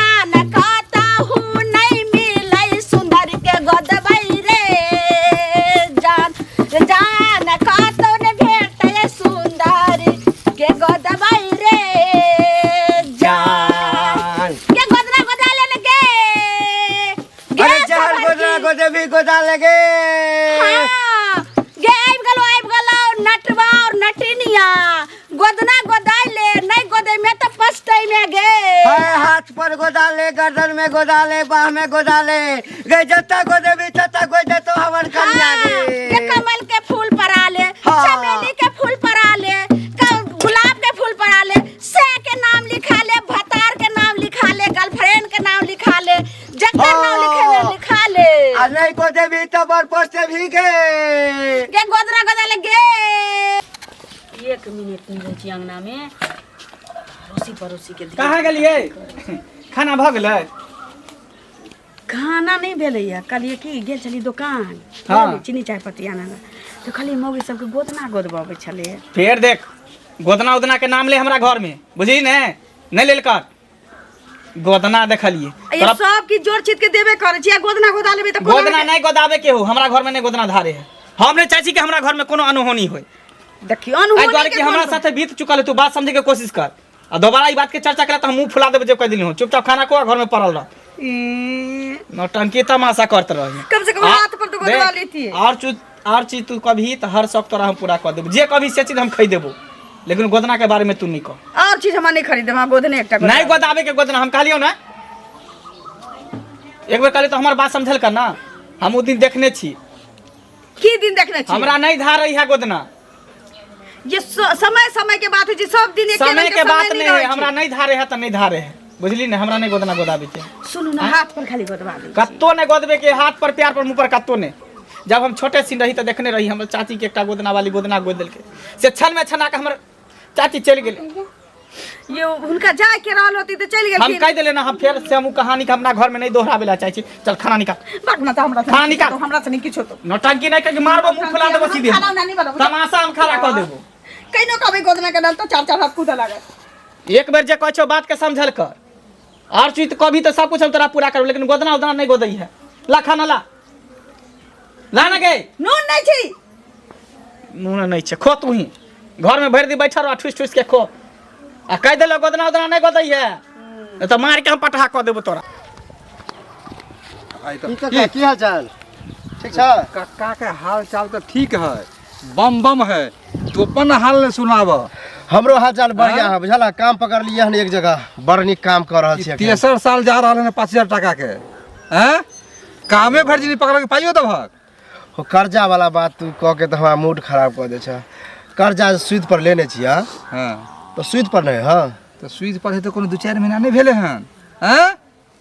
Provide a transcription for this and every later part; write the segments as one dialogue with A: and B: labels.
A: जान कतहु नहीं मिलै सुंदर के गोदबै रे जान, जान कतहु ने भेटै सुंदर के गोदबै रे जान। के गोदना गोदा ले गे गे।
B: अरे चल
A: सबर
B: गोदना
A: की।
B: गोदे भी गोदा लगे।
A: हाँ, गे आबि गेलो, आबि गेलो नटवा और नटिनिया, गोदना गोदाइ ले, नहीं गोदे में तो पछतै में गे।
B: हाय, हाथ पर गोदा ले, गर्दन में गोदा ले, बाह में गोदा ले गे, जत्ता गोदे भी तत्ता गोदे तो हमर कन्या
A: हाँ,
B: गे।
A: गे कमल के फूल पर आले,
B: हाँ।
A: चमेली के फूल पर आले, गुलाब के फूल पर आले, से के नाम लिखा ले, भतार के नाम लिखा ले, गर्लफ्रेंड के नाम लिखा ले, जकर नाम लिखे में लिखा ले।
B: आ नहीं गोदे भी तो बर पोसे भी गे।
A: गे गोदरा गोदा ले गे।
C: एक मिनट नहीं रहै छी अंगना में, अड़ोसी पड़ोसी के
D: कहाँ गेलियै? खाना भऽ गेलै?
C: खाना नहीं भेलैया। कहलियै कि गेल छलियै दोकान।
D: हाँ।
C: चीनी चाय पत्ती आनै लए, तऽ कहलियै मौगी सबके गोदना गोदबबै छलैया।
D: फेर देख, गोदना उदना के नाम ले हमरा घर में, बुझली ने? नहीं लेल कर गोदना। देखलिए
C: ये सब की जोर चीत के देबे करै छी, आ गोदना गोदा लेबै तऽ कोना?
D: गोदना नहीं गोदाबे के हो। हमरा घर में नहीं गोदना धारे है। हम नहीं चाहे छी कि हमरा घर में कोनो अनहोनी होय।
C: देखियौ
D: एहि
C: अनहोनी
D: दुआरे
C: के
D: कि हमरा
C: कोन
D: साथे बीत चुकल है, तू बात समझे के कोशिश कर। आ दोबारा ई बात के चर्चा करे तो हम मुंह फुला देबे जे कह दिली हो। चुपचाप खाना को, घर में पड़ल रह।
C: ए,
D: नौटंकी तमाशा करते रही।
C: कम से कम हाथ पर तो गोदवा लेती।
D: और चीज, और चीज तू कभी तो हर शौक तोरा हम पूरा कर देबो, जे कभी से चीज हम खाई देबो, लेकिन गोदना के बारे में तू नहीं कह।
C: और चीज हमरा नहीं खरीदे, हमरा गोदने एकटा गोदवा।
D: नहीं गोदाबे के गोदना, हम कहलियो ना एक बेर कहलियो तो हमर बात समझल कर ना। हम उ दिन देखने छी।
C: की दिन देखने छी?
D: हमरा नहीं धार रही है गोदना।
C: ये समय समय के बात होइ छै, सब दिन एके
D: समय
C: रंग
D: के बात
C: समय
D: नहीं है।
C: रहै छै।
D: हमरा नहीं धारे है तो नहीं धारे है, बुझली ने? हमरा नहीं गोदना गोदाबे के।
C: सुनू ना, हाथ पर खाली गोदवा दी।
D: कत्तो नहीं गोदबे के, हाथ पर, प्यार पर, मुंह पर, कत्तो नहीं। जब हम छोटे सिन रही तो देखने रही, हमर चाची के एकटा गोदना वाली गोदना गोद देलकै, से क्षण में छना के हमर चाची चलि गेलै।
C: ये हुनका जाय के रहल होती तऽ चलि
D: हम
C: गेलखिन।
D: कहि देले ना, हम फेर से हम उ कहानी के अपना घर में नहीं दोहराबे ला चाहे छी। चल, खाना निकाल।
C: बाक मत हमरा से।
D: खाना निकाल।
C: तो हमरा से नहीं किछु होतो।
D: नौटंकी नहीं कर, मारबो मुंह फुला देबो सीधे।
C: खाना उना नहीं बनाबो।
D: तमाशा हम खड़ा कऽ देबो।
C: कहिनो कहबै गोदना के नाम तऽ चार चार हाथ कूदऽ लागत।
D: एक बेर जे कहै छौ बात के समझल कर। और चीज कभी तो सब कुछ हम तोरा पूरा करब, लेकिन गोदना उदना नहीं गोदै है। ला खाना ला, ला ना गे।
C: नून नहीं छी।
D: नून नहीं छै, खो तू ही। घर में भरि दिन बैठल रह, ठुस ठुस के खो। आ कहि देलक गोदना उदना नहीं गोदै है, नहीं तो मार के हम पटहा कऽ देबो तोरा।
B: की काका, की हाल चाल? ठीक छ?
E: कक्का के हाल चाल तऽ ठीक है, बम बम है। तू अपन हाल ने सुनाब।
B: हमरो हाल चाल बढ़िया है, बुझल? काम पकड़ लिए हन एक जगह, बड़ नीक काम कर रहल छी।
E: तेसर साल जा रहल है 5000 टाका के हैं, कामे भरि दिन पकड़ के पाइयो देबहक?
B: हो, कर्जा वाला बात तू कह के तो हमारा मूड खराब कर दे छ। कर्जा सूद पर लेने छी। हाँ।
E: हाँ।
B: तो सूद पर नहीं? हाँ।
E: तऽ सूद पर है तऽ कोनो 2-4 महीना नहि भेलै हन हैं,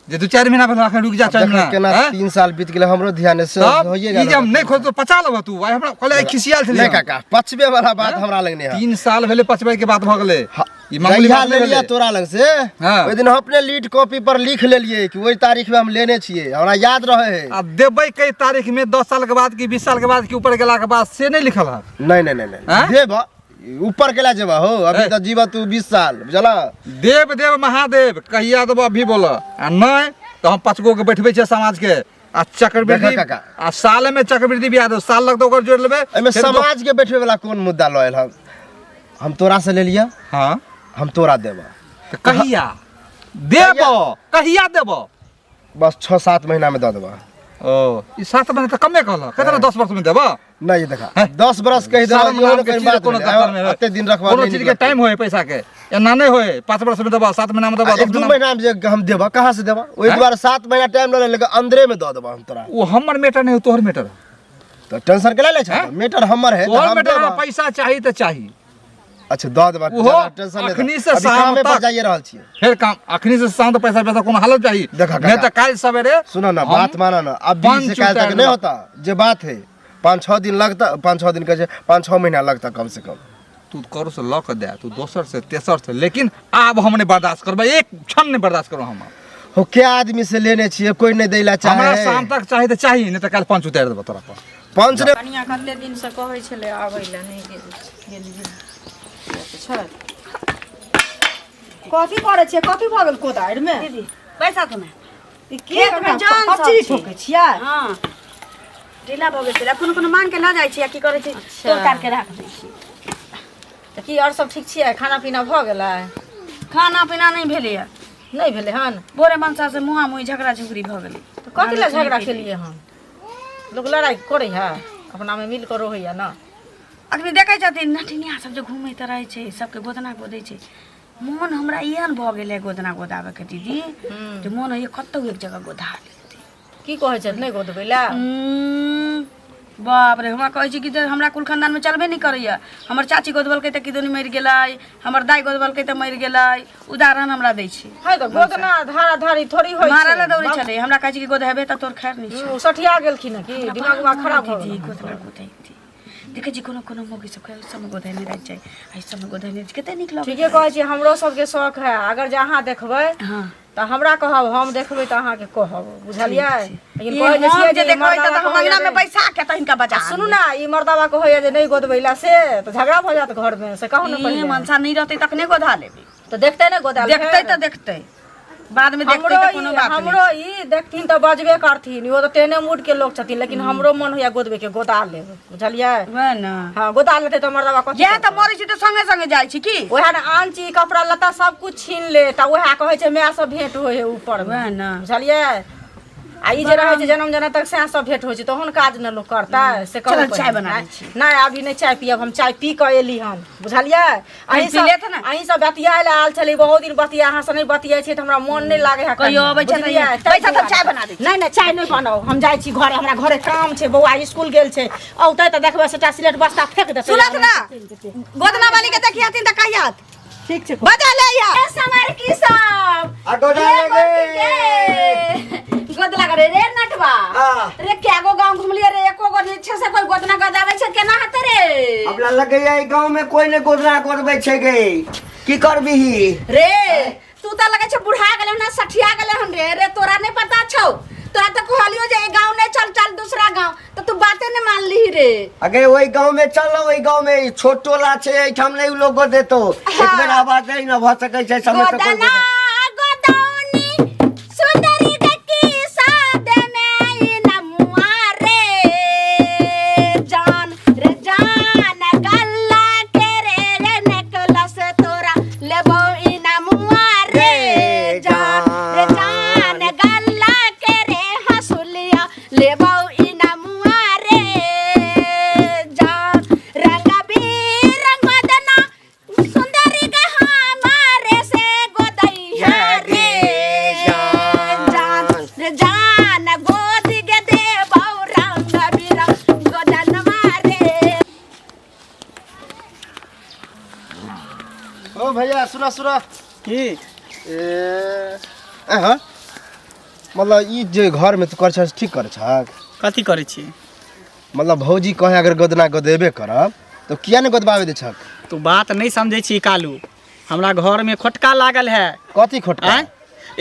E: जे 2-4 महीना भेल अखन रुकि जा 4
B: देखो
E: महीना
B: केना
E: हैं?
B: 3 साल बीत गेलै, हमरो ध्यान से
E: तब
B: होइए
E: ई
B: गेल।
E: जे हम नहि खोजतो पचा लेबह तू। आइ हमरा कहले, आइ खिसियाल छलियै
B: नहीं
E: हम।
B: काका, पचबे वाला बात हमरा लग नहीं है।
E: 3 साल भेलै, पचबै के बात भऽ गेलै। ई मामूली
B: जहिया
E: बात नहि
B: लेलियै
E: भेलै।
B: तोरा लग से,
E: हाँ।
B: ओहि दिन हम अपने लीड कॉपी पर लिख लेलियै कि ओहि तारीख में हम लेने छियै, हमरा याद रहे है।
E: आ देबै कई तारीख में, 10 साल के बाद कि 20 साल के बाद कि ऊपर गेला के बाद, से नहीं लिखल है?
B: नहीं नहीं नहीं नहीं।
E: हाँ?
B: देब, ऊपर केला जेबा हो? अभी
E: ए।
B: तो जीवा तू 20 साल, बुझला?
E: देव देव महादेव, कहिया देबो अभी बोल। आ नहीं तो हम 5 गो के बैठबै छियै समाज के आ चक्रवृद्धि
B: देखा काका।
E: आ साल में चक्रवृद्धि ब्याज दो साल लगतौ, ओकर जोड़ लेबै।
B: एहिमे
E: फेर
B: समाज के बैठबे वाला कोन मुद्दा लऽ आयल? हम तोरा से लेलियै।
E: हाँ।
B: हम तोरा देबा।
E: तऽ कहिया देबो, कहिया देबो?
B: बस 6-7 महीना में दऽ देबा।
E: ओ ई 7 महीना तऽ कमे कहलक, कतना 10 वर्ष में देबो?
B: नहीं, ये देखा।
E: हैं?
B: 10 बरस कहि देबा,
E: शर्म
B: इहो
E: नाम
B: ने
E: के
B: कोई
E: चीज
B: बात
E: कोनो
B: भेलै।
E: दफ्तर में
B: एते दिन रखबा
E: कोनो
B: नहि
E: चीज
B: नीक
E: के
B: लगतै।
E: टाइम होय पैसा के, एना नहि होय 5 वर्ष में देबो, 7 महीना में देबो,
B: आ,
E: 10
B: 1-2
E: महीना।
B: महीना में जे हम देबा, कहाँ से देबा? ओहि
E: हैं?
B: दुआरे 7 महीना टाइम लऽ ले, लेकिन अंदरे में दऽ देबा हम तोरा।
E: ओ हमर मैटर नहीं हो, तोहर मैटर हो।
B: तो टेंशन के ले छै?
E: हैं?
B: मैटर हमर है तऽ
E: तोहर
B: हम
E: मैटर।
B: देबा।
E: पैसा चाही तऽ चाही।
B: अच्छा, दऽ देबा।
E: ओहो
B: ज्यादा टेंशन नहि।
E: अखनी से
B: अभी
E: शाम
B: कामे पर
E: तक।
B: जाइए रहल छियै।
E: फेर काम? अखनी से शाम तक पैसा पैसा कोनो हालत चाही।
B: देखा
E: नहीं
B: काका।
E: तऽ काल्हि सवेरे
B: सुनो ना,
E: हम
B: बात माना ना। अभी
E: पंच
B: से काल्हि तक
E: उतारि
B: नहीं
E: लेब।
B: होता जे बात है, 5-6 दिन लगता, 5-6 दिन के, 5-6 महीना लगता कम से कम।
E: तू करो से लऽ के दे, तू दोसर से तेसर से, लेकिन आब हम नहीं बर्दाश्त करबै, एक क्षण नहीं बर्दाश्त करब हम।
B: हो, क्या आदमी से लेने छियै, कोई नहीं दैला चाहे।
E: हमरा शाम तक चाही तऽ चाही, नहीं तऽ काल्हि पंच उतारि देबो तोरा पर।
B: पंच ने
F: कनिया कते दिनसँ कहै छलै आबै लए, नहि गेल गेलियै छै।
C: कथी करै छियै? कथी भऽ गेल कोदारिमे?
F: दीदी।
C: पैसा तो ने
F: ई
C: खेत में जन सब
F: पचरी
C: छै।
F: ठोकै छियै?
C: हाँ, ढीला भऽ गेल छलै। कोनो कोनो मांग के लऽ जाइ छी आ की करै छी, तोड़ ताड़ के राख दै छी।
F: तऽ की आओर सब ठीक छियै? खाना पीना भऽ गेलै?
C: खाना पीना नहि भेलैया।
F: नहि भेलै हन?
C: भोरे मनसा से मुँहा मुँही झगड़ा झुगड़ी भऽ गेलै।
F: तऽ कथी लए झगड़ा केलियै हन? लोक लड़ाइ करै है, अपनामे मिल कऽ रहैया ने।
C: अखनी देखै छथिन नटिनिया सब जे घूमैत रहै छै, सबके गोदना गोदै छै। मोन हमरा एहन भऽ गेलै गोदना गोदाबैके दीदी, जे मोन होइए कतहु एक जगह गोदा लेती।
F: की कहै छथि नहि गोदबै लए?
C: बाप रे, हमरा कहै छै कि जे हमरा कुल खानदानमे चलबे नहि करैए। हमर चाची गोदबलकै तऽ किदोनी मरि गेलै, हमर दाइ गोदबलकै तऽ मरि गेलै। उदाहरण हमरा दै छै।
F: है तऽ गोदना धारा धारी थोड़ी होइ
C: मारऽ लए दौड़ै छलै। हमरा कहै छै कि गोदहेबे तऽ तोर खैर नहि छै।
F: ओ सठिया गेलखिन हँ कि दिमाग उमाग खराब भऽ
C: दीदी
F: गेल?
C: गोदना गोदैती देखै छी, कोनो कोनो मौगी सबके ओहि सबमे गोधेने रहै छै, एहि सबमे गोधेने छै, कते नीक लगै।
F: ठीके कहै छी, हमरो सबके शौक है। अगर जे अहाँ देखबै
C: हँ
F: तऽ हमरा कहब, हम देखबै तऽ अहाँके कहब, बुझलियै? लेकिन
C: ई
F: कहै जे
C: हम
F: छियै
C: जे
F: जे ई
C: देखबै तऽ
F: मर्दाबा
C: हम
F: कहैया
C: अङ्गनामे
F: जे-
C: बैसा के तऽ हिनका बजा
F: सुनू ने, ई मर्दाबा कहैया जे नहि गोदबै ला, से तऽ झगड़ा भऽ जायत घरमे, से कहू ने
C: ई
F: पहिले।
C: मनसा नहि रहतै तखने गोधा लेबै।
F: तऽ देखतै ने गोदायल?
C: देखतै तऽ देखतै, बादमे देखतै
F: हमरो
C: तऽ कोनो
F: ई
C: बात नहि।
F: हमरो ई देखथिन तऽ बजबे करथिन, इहो तऽ तेहने मूड के लोक छथिन, लेकिन हमरो मन होइया गोदबे के, गोदा लेब, बुझलियै?
C: वएह ने।
F: हँ, गोदा लेतै तऽ मर्दाबा कथी
C: इएह तऽ
F: करतै?
C: मरै छी तऽ संगे संगे जाइ छी की।
F: वएह ने, आन चीज कपड़ा लत्ता सब कुछ छीन ले तऽ वएह कहै छै माय सब भेंट होइ है ऊपर मे।
C: वएह ने।
F: बुझलियै? आ ई जे रहै छै जनम जनम तक सएह सब भेंट होइ छै, तहन काज ने लोक करतै, से कहू
C: चल, चाय
F: पहिने।
C: बना दै छी।
F: नहि, अभी नहि चाय पियब हम, चाय पी कऽ एली हन, बुझलियै? अहीं
C: पी लेत
F: सब
C: ने।
F: अहीं सब बतियाए लए आयल छली बहुत दिन, बतिया अहाँ से नहि बतियाइ छियै तऽ हमरा मोन नहि लागै है।
C: कहियो अबै छै तऽ
F: बुझलियै?
C: पैसा सब चाय बना दै छी।
F: नहि नहि, चाय नहि बनाउ, हम जाइ छी घरे, हमरा घरे काम छै। बौआ स्कूल गेल छै, औतै तऽ देखबै सबटा सिलेट बस्ता फेंक देतै।
C: सुनत ना, गोदना वाली के देखियाथिन तऽ कहियात।
F: ठीक छै,
C: बजा ले या।
A: ए समर की सब
B: आ गोदा
A: रे
B: लगे
A: गोदला करे रे नटवा।
B: हाँ।
A: रे क्या गो गांव घुमलिए रे, एको गो नीचे से कोई गोदना गदावे छै, केना हेतै रे?
B: हमरा लगैया ई गाँव में कोई नहि गोदना गोदबै छै गे, की करबिही?
A: रे तू तऽ लगै छै बुढ़ा गेलै हन, सठिया गेलै हन रे। रे तोरा नहि पता छौ? तोरा तऽ कहलियो जे ई गांव नहि चल, चल दूसरा गांव, तऽ तू बाते नहि मानलिही रे।
B: अगे ओहि गाँव में चल, ओहि गाँव में ई छोट टोला छै, एहिठाम नहि उ लोग गोदेतौ। एक बेर आवाज नहि ने भऽ सकै छै समय से कोई
A: गोदना गोदौनी सुंदरी के की साद में ई नमुआ रे जान, रे जान गल्ला के रे, रे नेकलस तोरा लेबो ई नमुआ रे जान, रे जान गल्ला के रे हसुलिया लेबो ई नमुआ रे जान, रंग बिरंग गोदना सुंदरी के हमारे से गोदैया रे जान, रे जान गोद के देबौ रंग बिरंग गोदनमा रे।
G: ओ भैया, सुना सुना।
D: की?
G: ए हाँ, मतलब ई जे घरमे तू कर छह, ठीक कर छह?
D: कथी करै छी?
G: मतलब भौजी कहे अगर गोदना गोदेबे करब तऽ किया नहि गोदबाबे दै छक?
D: तू बात नहि समझै छी कालू, हमरा घरमे खोटका लागल है।
G: कथी खोटका?
D: आँय,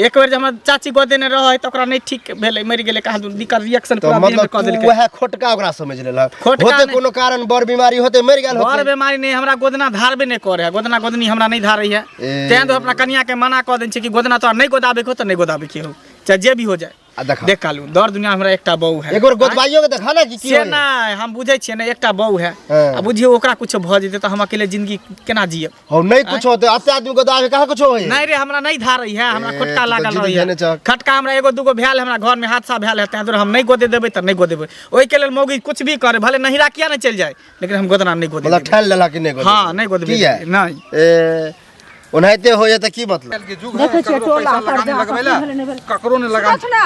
D: एक बेर जे हमर चाची गोदेने रहै तऽ ओकरा नहि ठीक भेलै, मरि गेलै कहाँ दूर, दिक्कत रिएक्शन
G: तऽ
D: पूरा देहमे
G: मतलब
D: कऽ
G: तू
D: देलकै।
G: वएह खोटका ओकरा समझ लेलक?
D: खोटका
G: होते
D: नहि।
G: कोनो कारण, बड़ बीमारी होते, मरि गेल
D: बड़
G: होते।
D: बीमारी नहि, हमरा गोदना धारबे नहि करे है, गोदना गोदनी हमरा नहि धारै है।
G: ए।
D: तें तो अपना कनिया के मना कऽ देने छै कि गोदना तोरा नहि गोदाबे के हो तऽ नहि गोदाबे के हो, चाहे जे भी हो जाए।
G: आ देखा।
D: देख कालू, दर दुनिया हमरा एकटा बहू है।
G: एक बेर गोदबाइयो के देखा ना कि की
D: से
G: होय।
D: नहि, हम बुझै छियै ने, एकटा बहू है।
G: हाँ।
D: आ बुझियौ ओकरा कुछो भऽ जेतै तऽ हम अकेले जिंदगी केना जियब?
G: हो नहीं कुछ होते, अते आदमी गोदाबे कहाँ कुछ होय?
D: नहि रे, हमरा नहि धारै है, हमरा
G: ए,
D: खोटका
G: तू तऽ
D: लागल
G: जिद
D: रहैया।
G: धेने छहक।
D: खटका हमरा एगो दूगो भेल, हमरा घर में हादसा भेल है, तें दुआरे हम नहि गोदे देबै तऽ नहि गोदेबै। ओहिके लेल मौगी कुछ भी करे, भले नहिरा किया नहि चलि जाय, लेकिन हम गोदना नहि गोदे
G: मतलब
D: देबै।
G: ठेल लेलक कि नहि गोदेबै?
D: हाँ, नहि गोदेबै।
G: किया?
D: नहि।
G: ए ओनाहिते होइए तऽ की मतलब?
E: के जुग है,
F: देखै छियै
E: ककरो
F: टोला
E: पैसा
F: पर
E: लगाने
F: जा कऽ
E: लगबै
F: की
E: ला,
F: भेलै नहि भेलै।
E: ककरो नहि लगा।
F: सुनथ ना,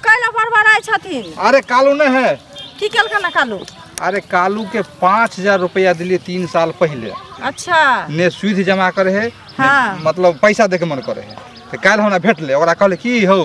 F: कैला बड़बड़ाइ छथिन?
E: अरे कालू नहीं है।
F: की केलकन ना कालू?
E: अरे कालू के 5000 रुपया दिलिए 3 साल पहले।
F: अच्छा।
E: ने सुध जमा करे है, ने
F: हाँ।
E: मतलब पैसा दे के मन करे है, तऽ काल्हि हमरा भेटलै, ओकरा कहले की हौ,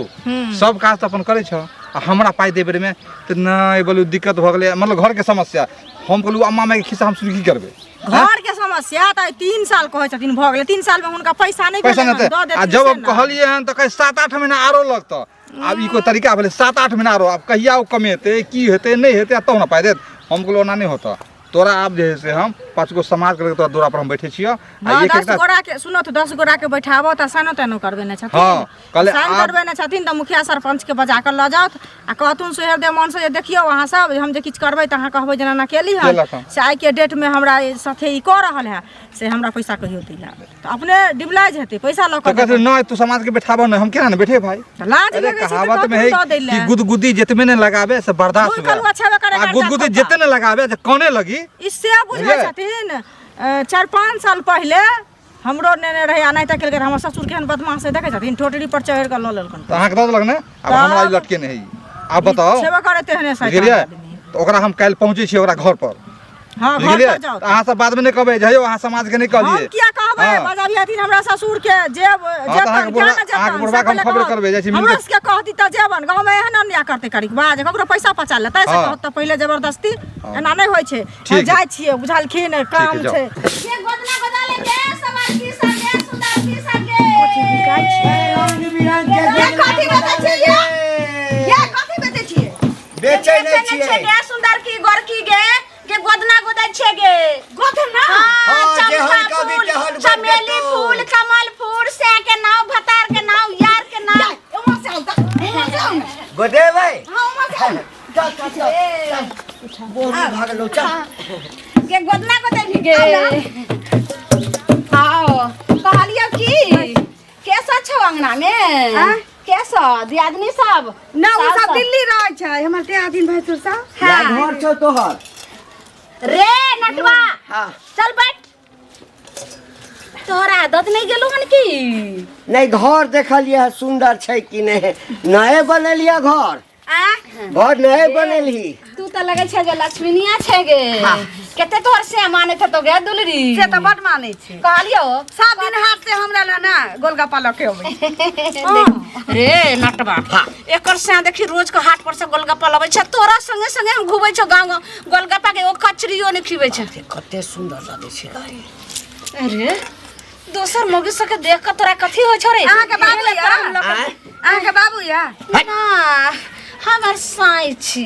E: सब काज तऽ अपन करै छह आ हमरा पाइ दे बेरमे तऽ नहि बोलू, दिक्कत भऽ गेलै, मतलब घरके समस्या। हम कहलहुँ अम्मा मायके खिस्सा हम सुनि की करबै?
F: घर के समस्या तऽ 3 साल कहै छथिन भऽ गेलै, 3 साल में हुनका पैसा नहि
E: पैसा
F: भेलै
E: नहि
F: हन, दऽ
E: आ
F: देथिन
E: जब
F: से
E: हम
F: ने।
E: कहलियै हन तऽ कहै 7-8 महीना आरो लगतऽ। आब ई कोइ तरीका भेलै 7-8 महीना आरो? आब कहिया ओ कमेतै, की हेतै नहि हेतै, आ तब ने पाइ देत। हम कहलहुँ ओना नहि होतऽ तोरा, आब जे है से हम पाँच गो समाज के तोरा दूरा पर हम बैठे छियो आ
F: हाँ
E: एक
F: 10
E: एकटा
F: गोरा के सुनो तो 10 गोरा के बैठाबो तऽ सानो तानो करबे ने छथिन।
E: हाँ, कहले
F: साइन करबे ने छथिन तऽ मुखिया सरपंच के बजा कऽ लऽ जाउत आ कहथुन सुहृदय मन से जे देखियौ अहाँ सब हम जे किछु करबै तऽ अहाँ कहबै जे एना केली हन
E: केलक हन।
F: से आइके डेटमे हमरा साथे ई कऽ रहल है से हमरा पैसा कहियो दै लए तऽ अपने डिबलाइज हेतै पैसा लऽ
E: तऽ
F: कऽ
E: कहते नहीं तू समाज के बैठाबो नहीं हम केना ने बैठे भाई
F: तऽ लाज
E: अरे
F: लगै छै तऽ
E: कहावत में है
F: कहथुन दऽ दै
E: कि
F: लए
E: गुदगुदी जितने ने लगावे से बर्दाश्त
F: भूल कलुआ छेबे करे
E: आ
F: कर्जा
E: गुदगुदी
F: खोपा।
E: जितने ने लगावे से कोने लगी
F: ई से बुझै
E: बुझलियै?
F: छथिन 4-5 साल पहिले हमरो नेने रहै आ नहि तऽ केलकै हमर ससुर केहन बदमाश है देखै छथिन ठोटरी पर चढ़ि कऽ लऽ लेलकन।
E: तऽ अहाँके दऽ देलक ने आब हमरा ई लटके नहि है आब बताउ
F: छेबे करे तेहने शैतान
E: बुझलियै
F: आदमी।
E: तऽ ओकरा हम काल्हि पहुँचै छी ओकरा घर पर।
F: हाँ घर
E: बुझलियै
F: पर जाउ।
E: तऽ अहाँ सब बादमे नहि कहबै जे हेयौ अहाँ समाजके नहि
F: हम
E: कहलियै।
F: किया कहबै?
E: हाँ।
F: बजाबी हथिन हमरा ससुर के जेब
E: तऽ
F: जेतन
E: अहाँके
F: किया
E: बुढ़बा
F: ने जेतन
E: अहाँके बुढ़बाके हम
F: से
E: खबर
F: पहिले
E: करबै जाइ छी
F: कहत। हमरो
E: मिलके
F: सबके कहती तऽ जेबन गाँव में एहन अन्याय करतै करीब जे ककरो पैसा पचा लेतै से
E: हाँ।
F: कहत तऽ पहिले जबरदस्ती एना नहि होइ छै।
E: ठीक है।
F: जाइ छियै बुझलखिन काम
E: है, जाउ।
F: छै।
A: ये गोदना गोदा ले गे सवार की संगे सुंदर की संगे।
B: रंग बिरंग के
A: ये कथी बेचै छियै ये? ये कथी बेचै छियै?
B: बेचै नहि
A: बेचै
B: छियै।
A: गे सुंदर की गोरकी गे के गोदना गोदै छियै गे। गोदना?
B: हाँ,
A: हाँ,
B: जेहन
A: चंपा
B: कभी
A: फूल,
B: तेहन गोद
A: चमेली
B: देतौ।
A: फूल, कमल फूल, से के नाव, भतार के नाव, यार के नाव।
B: गोदेबै? चल चल चल चल बोरी भागलो चल।
A: गे गोदना गोदै भी गे। आओ कहलियौ की कैसा छौ अंगना में? कैसा दियादनी सब?
C: ना ओ
A: सास
C: सब
A: सब?
C: दिल्ली रहै छै हमर दियादिन भैंसुर सब।
B: या घर छौ तोहर।
A: रे नटवा
B: हाँ।
A: चल बैठ। तोहर आदत नहीं गेलो हन की?
B: नहीं घर देखलिए है सुंदर छै कि नहीं नए बनेलिए घर।
A: आ?
B: घर नए बनेलही।
A: तू तऽ लगै छै जे लक्ष्मीनिया छै गे। कते तोहर से मानै छै तो गे दुलरी।
C: से तऽ बड मानै छै।
A: कहलियौ
C: सब दिन हाथ से हमरा ला ना गोलगप्पा लऽ के अबै छै।
A: रे नटवा एकर से देखी रोज के हाट पर से गोलगप्पा लबै छै तोरा संगे संगे हम घुबै छौ गाँव गाँव गोलगप्पा के ओ कचरियो नहि खिबै छै।
B: कते सुंदर लगै छै।
A: अरे दोसर मौगी सबके देख के तोरा कथी होइ छौ रे?
C: अहाँके बाबू
A: एहे
C: या?
A: तोरा हम लऽ के-
C: अहाँके बाबू या?
A: ना हमर साई छी।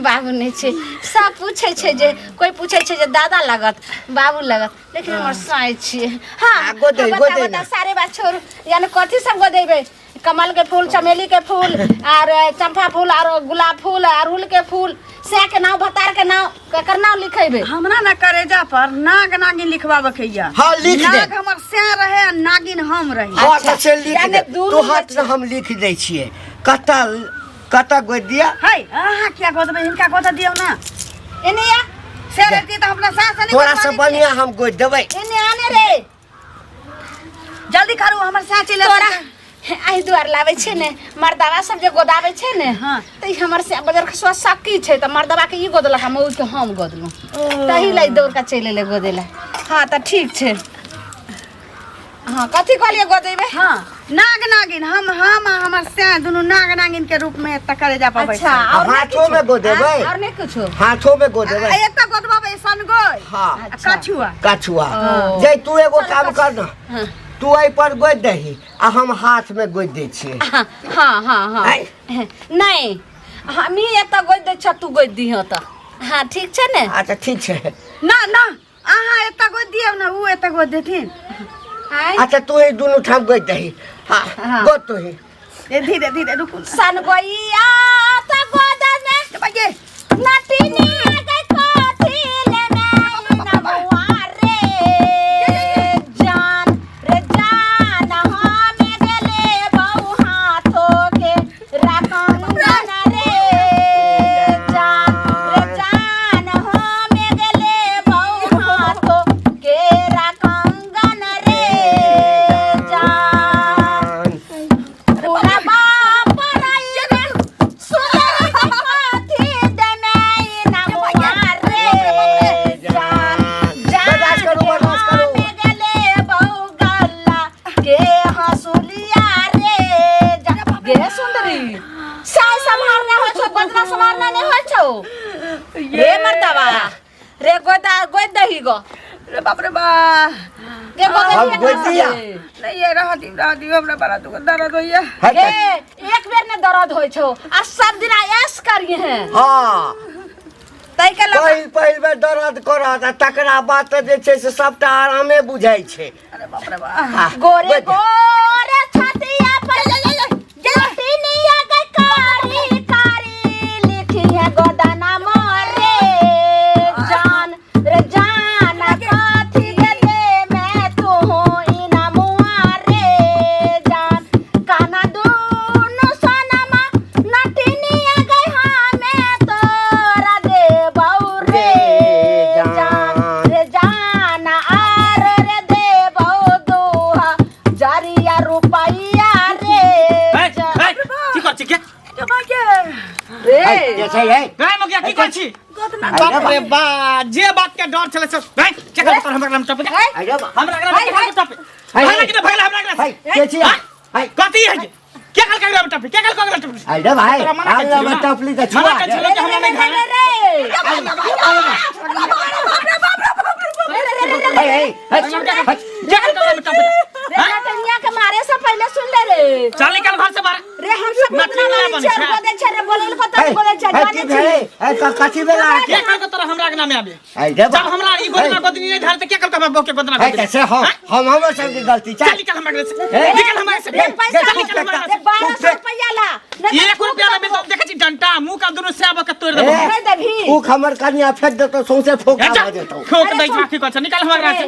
A: बाबू नहि छै। सब पूछै छै जे कोइ पूछै छै जे दादा लागत बाबू लागत लेकिन हमर साई छी। हाँ
B: आ, गोदै,
A: बता,
B: गोदै
A: बता,
B: ना।
A: सारे बात छोड़ यानी कथी सब गोदेबै? कमल के फूल, चमेली के फूल आर चंपा फूल आर गुलाब फूल अड़हुल के फूल से के नाव भतार के नाव केकर नाव लिखेबै?
C: हमरा ना करेजा पर नाग नागिन लिखबाबे के या।
B: हाँ, लिख दे।
C: नाग हमर से रहे आ नागिन हम रही।
B: हाँ, तऽ से लिख
A: यानी
B: दे।
A: दुनू
B: तू हाथ से हम लिख दै छियै। कतऽ कतऽ गोदि दिया?
C: है अहाँ किया गोदबै? हिनका गोद दियौ ना।
A: एने या।
C: से रहती तऽ हमरा सास नहि
B: तोरा से
C: गोदबा
B: बढ़िया हम गोदि देबै।
A: एने आने रे।
C: जल्दी करू हमर सास चलि
A: तोरा एहि दुआर लाबै छै ने मर्दावा सब जे गोदाबै छै ने।
C: हाँ।
A: तऽ ई हमर से बजर खसुआ सकी छै तऽ मर्दावा के ई गोदलक हम के हम गोदलहुँ तही लै दौड़ के चलि एलै गोदै लए। हाँ तऽ ठीक छै। हाँ कथी कहलियै गोदेबै?
C: हाँ नाग नागिन हम आ हमर से दुनू नाग नागिन के रूप में एतऽ करेजा पर
A: अच्छा और नहि
B: हाथो में
A: किछो?
B: गोदेबै?
A: हाँ, और नहि किछो?
B: हाथो में गोदेबै।
C: एतऽ गोदबाबै सनगोइ।
B: हाँ।
C: आ कछुआ।
B: कछुआ। जे तू एगो काम कर ना तू एहि पर गोदि दही आ हम हाथ में गोदि दै छियै।
A: हाँ हाँ हाँ हाँ।
B: आँय?
A: नहीं हम ही एतऽ गोदि दै छियौ तू गोदि दिहऽ तऽ। हाँ ठीक छै ने?
B: अच्छा ठीक छै।
C: ना ना अहाँ एतऽ गोदि दियौ ने ओ एतऽ गोदि देथिन।
A: आँय?
B: अच्छा तू ही दुनू ठाम गोदि दही। हाँ गोद तू ही।
C: ए धीरे धीरे रुकू ना।
A: सनगोइया तऽ गोद में
C: बजे
A: नटिनी गई कथी लेने नबुआ रे जान रे जान हम गेले बहु हाथो के रकंगन रे जान रे जान हम गेले बहु हाथो के रकंगन रे जान पूरा बाप रे सुंदर कथी देने नबुआ रे जान जान
B: बर्दाश्त करू, बर्दाश्त करू।
A: हम गेले बहु गल्ला के हंसुलिया रे गे सुंदरी साय सम्हारना होइ छौ बदला सम्हारना नहि होइ छौ रे मर्दवा रे गोदा गोद दही गो।
C: रे बाप रे बा।
A: गे गोद
B: हम
A: दही
B: गोद दिया।
C: नहीं ये रह दियो रह दियो हमरा बड़ा दुख दर्द होइया।
B: हट।
A: गे एक बेर ने दर्द होइ छौ आ सब दिन ऐश करिए हैं।
B: हाँ
C: ताहि के लऽ
B: पहिल पहिल बेर दर्द करत आ तकरा बाद तऽ जे छै से सबटा आरामे बुझाइ छै।
C: अरे बाप रे बाप।
A: गोरे गोरे छतिया पर जटिनिया के कारी कारी लिखी है गोदाना मोरे जान रे जान कथी के दे में तू इना मुआ रे जान काना दुनु सोनमा नटिनिया गई हमें तोरा दे रे जान रे जान आर रे देबौ दोहा जरिया रुपैया रे
D: ए, ए, की कर छी के?
A: रे
B: के छै है?
D: गाय मगिया की कर छी?
C: गोदना
D: बाप रे बा, जे बात के डर छलै से गाय के कर हमरा ग्राम टप
A: है?
B: अरे बा।
D: हमरा ग्राम के टप
B: है,
D: भगला कि भगला हमरा ग्राम
B: है, के छियै? है,
D: कथी है जे? के कल के ग्राम टप के कल के ग्राम टप
B: अरे भाई,
D: तोरा मना
B: हम
D: के
B: लोग
D: छलियौ ना?
B: टपली तऽ
D: मना
B: छुआ
D: के
B: दे।
D: छलियौ कि हमरा नहीं
A: रे
D: खाना
A: रे
B: है, है, है, है।
D: के कल के ग्राम टप
A: रे नटनिया के मारे से पहले सुन ले रे।
D: चल निकल घर से बाहर।
A: रे हम सब
D: नटनी
A: गोदना
D: नया
A: वाली
D: बनै
A: छै
D: छै।
A: गोदे छै रे बोलल को
B: है,
A: त बोलल छै
B: है,
A: जाने
B: की
A: छी।
B: भेलै? है, कथी भेल अहाँके?
D: के कल के तोरा हमरा अंगना में आबे?
B: है, रे बा।
D: जब हमरा ई गोदना गोदनी नहीं धार त के कल के हमरा बहू के गोदना
B: है,
D: गोदनी?
B: तऽ से हम हमर सबके गलती छै।
D: चल निकल हमरा घर से।
B: हे।
D: निकल हमरा से।
A: रे पैसा
D: चल निकल हमरा घर
A: रे
D: से।
A: 1200 रुपैया ला नहीं
D: एक रुपया ना मिलतो, देखै छी डंटा मुंह का दुनू सेब के तोड़ देबो।
B: ए,
A: नहीं देबही।
B: ऊख हमर कनिया फेंक देतौ, सौंसे फोका भऽ जेतौ।
D: ठोक दै छै की कहै छै, निकल हमरा घर से।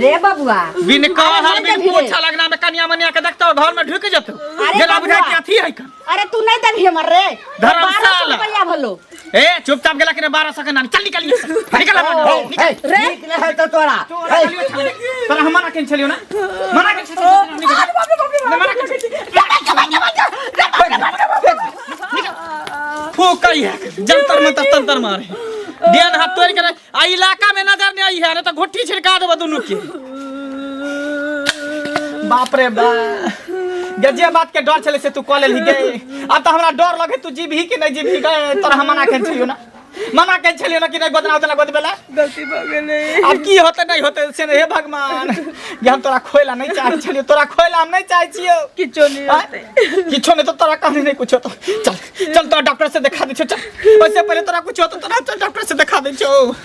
A: रे बबुआ
D: बिन कहल
A: अरे
D: बिन
A: नहीं देबही।
D: पूछल अंगना में कनिया मनिया के देखतो घर में ढुक जेतो।
A: अरे
D: जेना बुझाय
A: बबुआ।
D: कि अथी है का।
A: अरे तू नहीं देबही हमर रे।
D: धर्मशाला।
A: 1200 रुपैया भलो।
D: ए चुपचाप गेला कि 1200 के नानी चल निकल निकल हमरा
B: है,
D: निकल।
B: है,
A: रे।
B: नीक नहि हेतौ तोरा। है,
D: तोरा हम मना केने छलियौ ना? मना केने छलियौ ना? मना केने छलियौ। फूकै है जंतर मंतर तंतर मारे देन हाथ तोड़ के आ इलाका में नजर नहीं आई है, नहीं तो घुट्ठी छिड़का देबो दुनू के। बाप रे बा, जे बात के डर छले से तू कऽ लेलही गे। अब तऽ हमरा डर लगे तू जीबही कि नहीं जीबही गे। तोरा हम मना केने छलियौ ना, मना केने छलियौ ना कि नहीं गोदना उदना गोदबेला?
C: गलती भऽ गेलै।
D: अब की होते नहीं होते से हे भगवान, जे हम तोरा खोइला नहीं चाहै छलियौ, तोरा खोइला हम नहीं चाहै छियौ।
C: किछो नहि होतै।
D: किछो नहीं तो तोरा कहने नहीं कुछ तो चल चल तोरा डॉक्टर से देखा दै छियौ। चल, ओइसे पहिले तोरा कुछ होतो तोरा चल डॉक्टर से देखा दै छियौ।